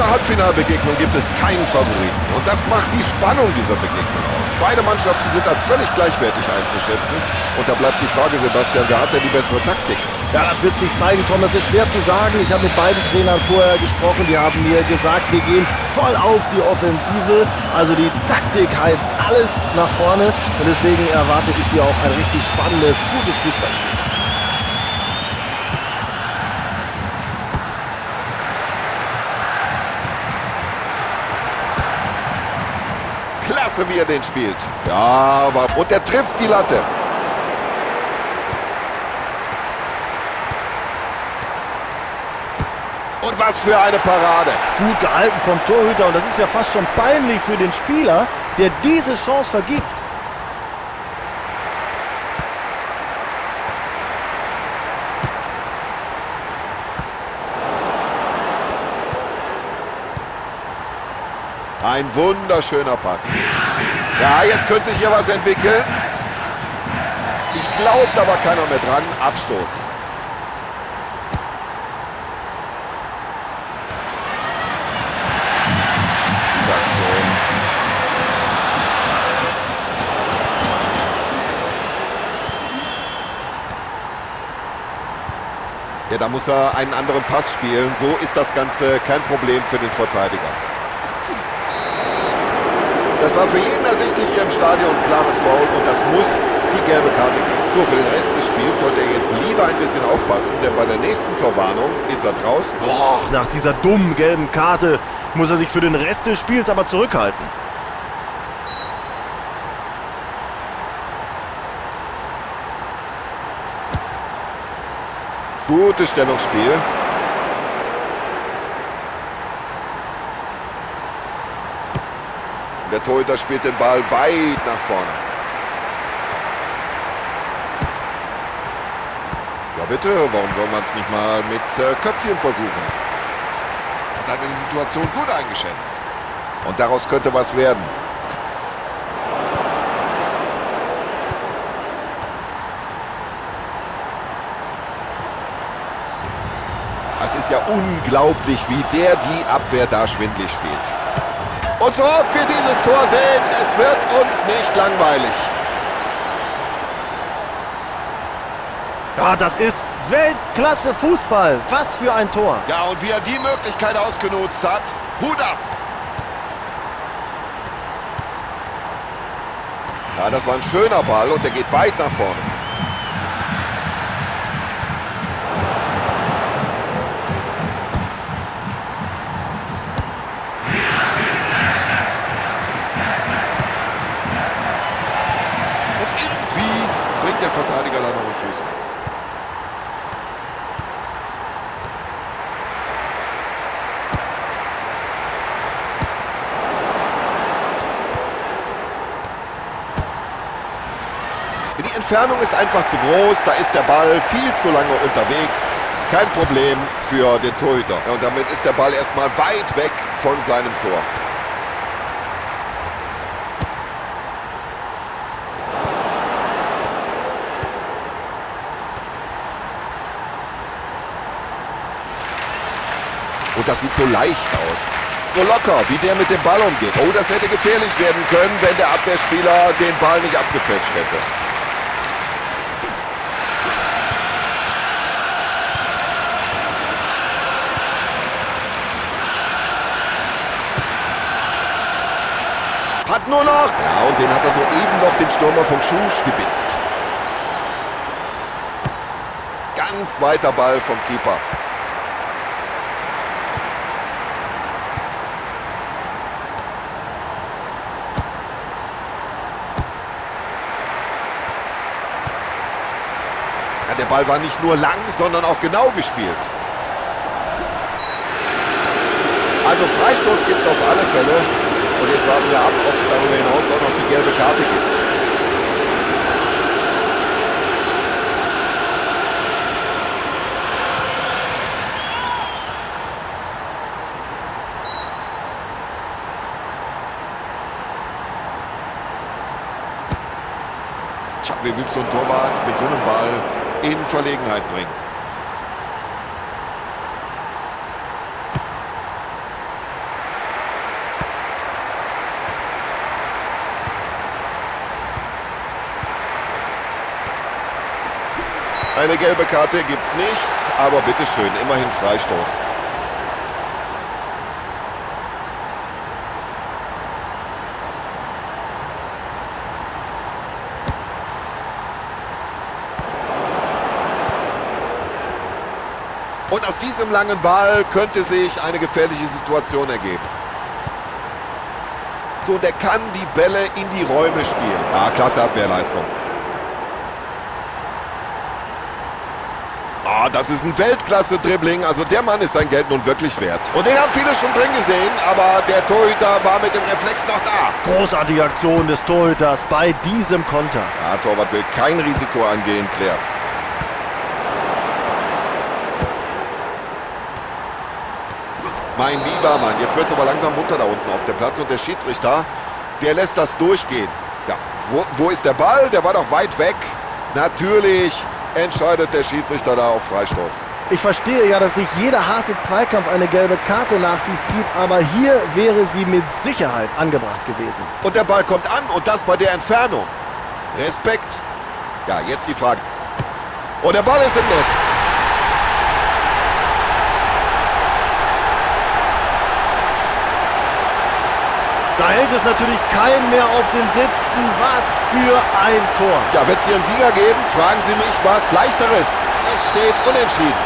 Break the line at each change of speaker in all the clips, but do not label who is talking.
dieser Halbfinalbegegnung gibt es keinen Favoriten. Und das macht die Spannung dieser Begegnung aus. Beide Mannschaften sind als völlig gleichwertig einzuschätzen. Und da bleibt die Frage, Sebastian, wer hat denn die bessere Taktik?
Ja, das wird sich zeigen, Tom. Das ist schwer zu sagen. Ich habe mit beiden Trainern vorher gesprochen. Die haben mir gesagt, wir gehen voll auf die Offensive. Also die Taktik heißt alles nach vorne. Und deswegen erwarte ich hier auch ein richtig spannendes, gutes Fußballspiel.
Klasse, wie er den spielt. Ja, und er trifft die Latte. Und was für eine Parade.
Gut gehalten vom Torhüter. Und das ist ja fast schon peinlich für den Spieler, der diese Chance vergibt.
Ein wunderschöner Pass. Ja, jetzt könnte sich hier was entwickeln. Ich glaube, da war keiner mehr dran. Abstoß. Gute Aktion. Ja, da muss er einen anderen Pass spielen. So ist das Ganze kein Problem für den Verteidiger. Das war für jeden ersichtlich hier im Stadion ein klares Foul und das muss die gelbe Karte geben. So, für den Rest des Spiels sollte er jetzt lieber ein bisschen aufpassen, denn bei der nächsten Verwarnung ist er draußen.
Boah, nach dieser dummen gelben Karte muss er sich für den Rest des Spiels aber zurückhalten.
Gutes Stellungsspiel. Der Torhüter spielt den Ball weit nach vorne. Ja bitte, warum soll man es nicht mal mit Köpfchen versuchen? Und hat er die Situation gut eingeschätzt. Und daraus könnte was werden. Das ist ja unglaublich, wie der die Abwehr da schwindlig spielt. Und so oft wir dieses Tor sehen, es wird uns nicht langweilig.
Ja, das ist Weltklasse Fußball. Was für ein Tor.
Ja, und wie er die Möglichkeit ausgenutzt hat, Hut ab. Ja, das war ein schöner Ball und der geht weit nach vorne. Der Verteidiger da noch einen Fuß rein. Die Entfernung ist einfach zu groß, da ist der Ball viel zu lange unterwegs. Kein Problem für den Torhüter. Ja, und damit ist der Ball erstmal weit weg von seinem Tor. Und das sieht so leicht aus. So locker, wie der mit dem Ball umgeht. Oh, das hätte gefährlich werden können, wenn der Abwehrspieler den Ball nicht abgefälscht hätte. Hat nur noch... Ja, und den hat er soeben noch dem Stürmer vom Schuh stibitzt. Ganz weiter Ball vom Keeper. Ja, der Ball war nicht nur lang, sondern auch genau gespielt. Also Freistoß gibt's auf alle Fälle. Und jetzt warten wir ab, ob's darüber hinaus auch noch die gelbe Karte gibt. Tja, wie willst du einen Torwart mit so einem Ball in Verlegenheit bringen? Eine gelbe Karte gibt es nicht, aber bitteschön, immerhin Freistoß. Und aus diesem langen Ball könnte sich eine gefährliche Situation ergeben. So, der kann die Bälle in die Räume spielen. Ja, klasse Abwehrleistung. Ah, das ist ein Weltklasse-Dribbling. Also der Mann ist sein Geld nun wirklich wert. Und den haben viele schon drin gesehen, aber der Torhüter war mit dem Reflex noch da.
Großartige Aktion des Torhüters bei diesem Konter.
Ja, Torwart will kein Risiko angehen, klärt. Mein lieber Mann, jetzt wird es aber langsam munter da unten auf dem Platz und der Schiedsrichter, der lässt das durchgehen. Ja, wo ist der Ball? Der war doch weit weg. Natürlich entscheidet der Schiedsrichter da auf Freistoß.
Ich verstehe ja, dass nicht jeder harte Zweikampf eine gelbe Karte nach sich zieht, aber hier wäre sie mit Sicherheit angebracht gewesen.
Und der Ball kommt an und das bei der Entfernung. Respekt. Ja, jetzt die Frage. Und der Ball ist im Netz.
Da hält es natürlich keinen mehr auf den Sitzen. Was für ein Tor.
Ja, wird es hier einen Sieger geben, fragen Sie mich was Leichteres. Es steht unentschieden.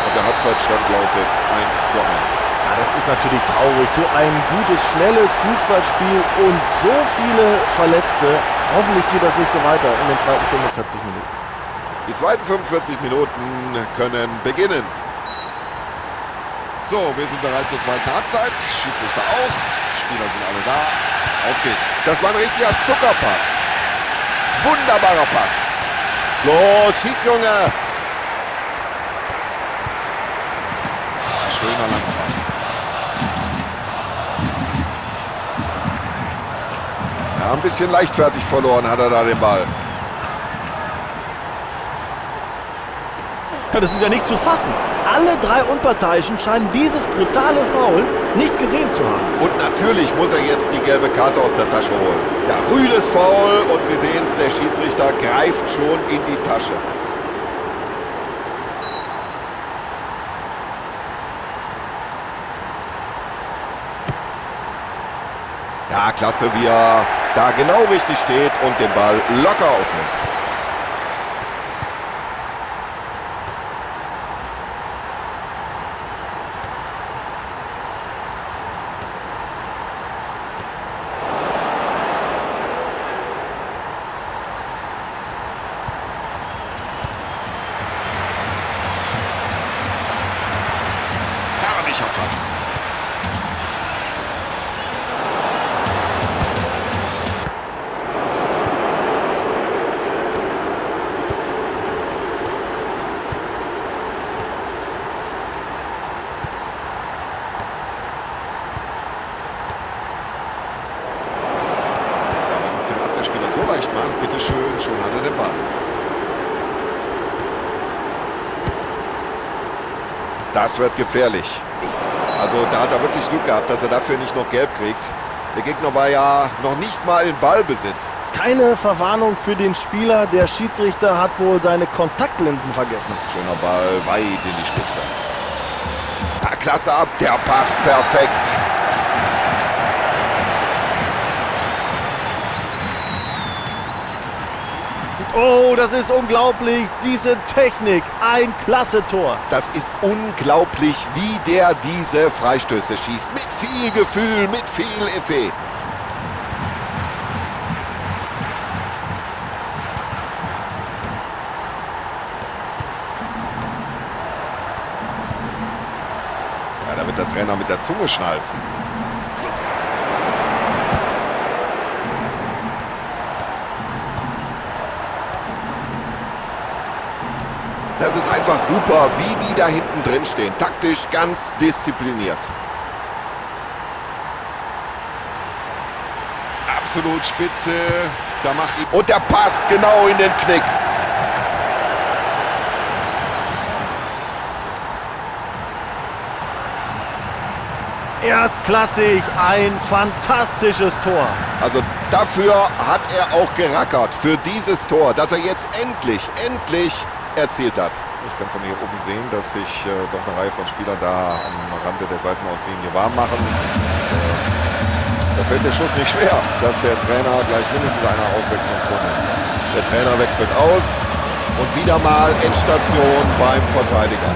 Und der Halbzeitstand lautet 1:1.
Ja, das ist natürlich traurig. So ein gutes, schnelles Fußballspiel und so viele Verletzte. Hoffentlich geht das nicht so weiter in den zweiten 45 Minuten.
Die zweiten 45 Minuten können beginnen. So, wir sind bereit zur zweiten Halbzeit. Schiedsrichter auch. Spieler sind alle da. Auf geht's. Das war ein richtiger Zuckerpass. Wunderbarer Pass. Los, schieß, Junge. Schöner langer Ball. Ja, ein bisschen leichtfertig verloren hat er da den Ball.
Ja, das ist ja nicht zu fassen. Alle drei Unparteiischen scheinen dieses brutale Foul nicht gesehen zu haben.
Und natürlich muss er jetzt die gelbe Karte aus der Tasche holen. Ja, rüdes Foul und Sie sehen es, der Schiedsrichter greift schon in die Tasche. Ja, klasse, wie er da genau richtig steht und den Ball locker aufnimmt. Herrlicher Pass. Ja, wenn man es dem Abwehrspieler so leicht macht, bitteschön, schon hat er den Ball. Das wird gefährlich. Also da hat er wirklich Glück gehabt, dass er dafür nicht noch gelb kriegt. Der Gegner war ja noch nicht mal in Ballbesitz.
Keine Verwarnung für den Spieler. Der Schiedsrichter hat wohl seine Kontaktlinsen vergessen.
Schöner Ball, weit in die Spitze. Ja, klasse ab, der passt perfekt.
Oh, das ist unglaublich. Diese Technik, ein klasse Tor.
Das ist unglaublich, wie der diese Freistöße schießt. Mit viel Gefühl, mit viel Effet. Ja, da wird der Trainer mit der Zunge schnalzen. Das ist einfach super, wie die da hinten drin stehen. Taktisch ganz diszipliniert. Absolut spitze. Da macht ihn. Und der passt genau in den Knick.
Erstklassig, ein fantastisches Tor.
Also dafür hat er auch gerackert, für dieses Tor, das er jetzt endlich, endlich erzielt hat. Ich kann von hier oben sehen, dass sich doch eine Reihe von Spielern da am Rande der Seitenauslinie warm machen. Da fällt der Schuss nicht schwer, dass der Trainer gleich mindestens eine Auswechslung vornimmt. Der Trainer wechselt aus und wieder mal Endstation beim Verteidiger.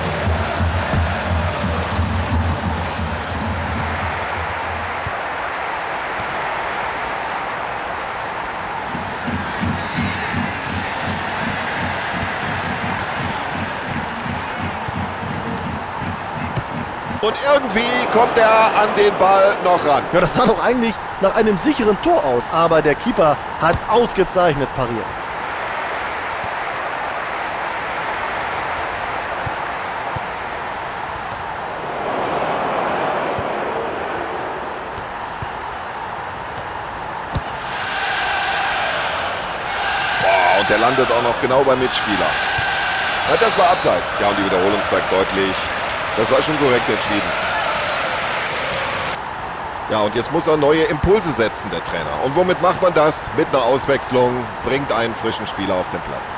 Und irgendwie kommt er an den Ball noch ran.
Ja, das sah doch eigentlich nach einem sicheren Tor aus, aber der Keeper hat ausgezeichnet pariert.
Boah, und der landet auch noch genau beim Mitspieler. Ja, das war abseits. Ja, und die Wiederholung zeigt deutlich, das war schon korrekt entschieden. Ja, und jetzt muss er neue Impulse setzen, der Trainer. Und womit macht man das? Mit einer Auswechslung, bringt einen frischen Spieler auf den Platz.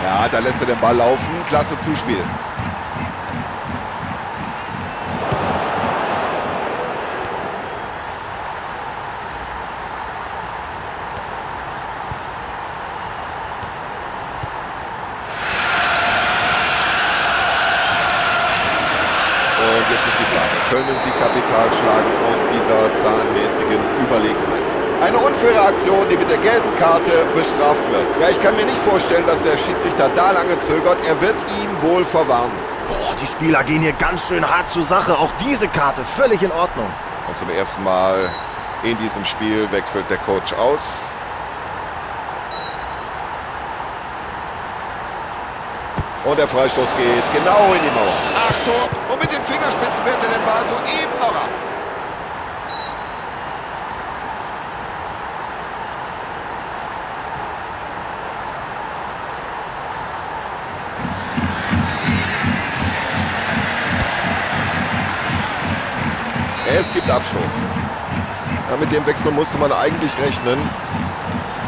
Ja, da lässt er den Ball laufen. Klasse Zuspiel. Und jetzt ist die Frage, können sie Kapital schlagen aus dieser zahlenmäßigen Überlegenheit? Eine unfaire Aktion, die mit der gelben Karte bestraft wird. Ja, ich kann mir nicht vorstellen, dass der Schiedsrichter da lange zögert. Er wird ihn wohl verwarnen.
Boah, die Spieler gehen hier ganz schön hart zur Sache. Auch diese Karte völlig in Ordnung.
Und zum ersten Mal in diesem Spiel wechselt der Coach aus. Und der Freistoß geht genau in die Mauer. Achtung! Und mit den Fingerspitzen wehrt er den Ball soeben noch ab. Es gibt Abstoß. Ja, mit dem Wechsel musste man eigentlich rechnen.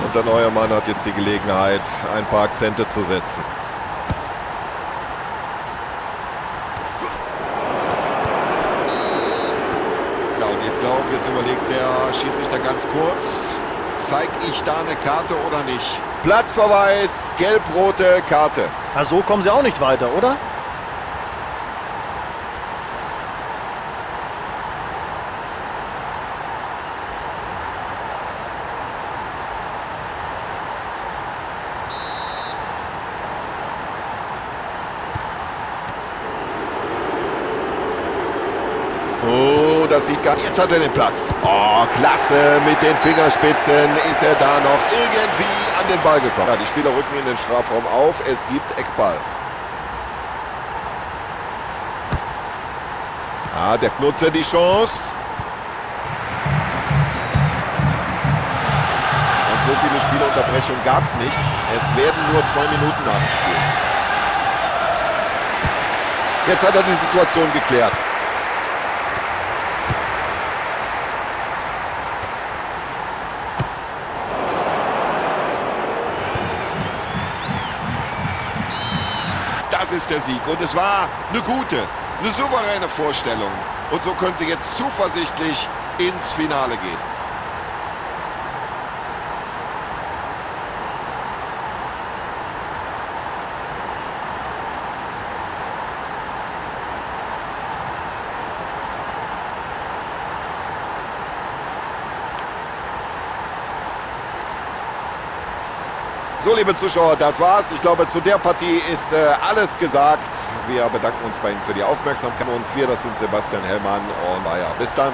Und der neue Mann hat jetzt die Gelegenheit, ein paar Akzente zu setzen. Ja, und ich glaube, jetzt überlegt der Schiedsrichter ganz kurz, zeig ich da eine Karte oder nicht? Platzverweis, gelb-rote Karte.
Na, so kommen sie auch nicht weiter, oder?
Oh, das sieht gar nicht. Jetzt hat er den Platz. Oh, klasse. Mit den Fingerspitzen ist er da noch irgendwie an den Ball gekommen. Ja, die Spieler rücken in den Strafraum auf. Es gibt Eckball. Ah, der nutzt die Chance. Und so viele Spielunterbrechungen gab es nicht. Es werden nur 2 Minuten nachgespielt. Jetzt hat er die Situation geklärt. Das ist der Sieg und es war eine gute, eine souveräne Vorstellung. Und so können sie jetzt zuversichtlich ins Finale gehen. So, liebe Zuschauer, das war's. Ich glaube, zu der Partie ist alles gesagt. Wir bedanken uns bei Ihnen für die Aufmerksamkeit. Und wir, das sind Sebastian Hellmann und Bayer. Bis dann.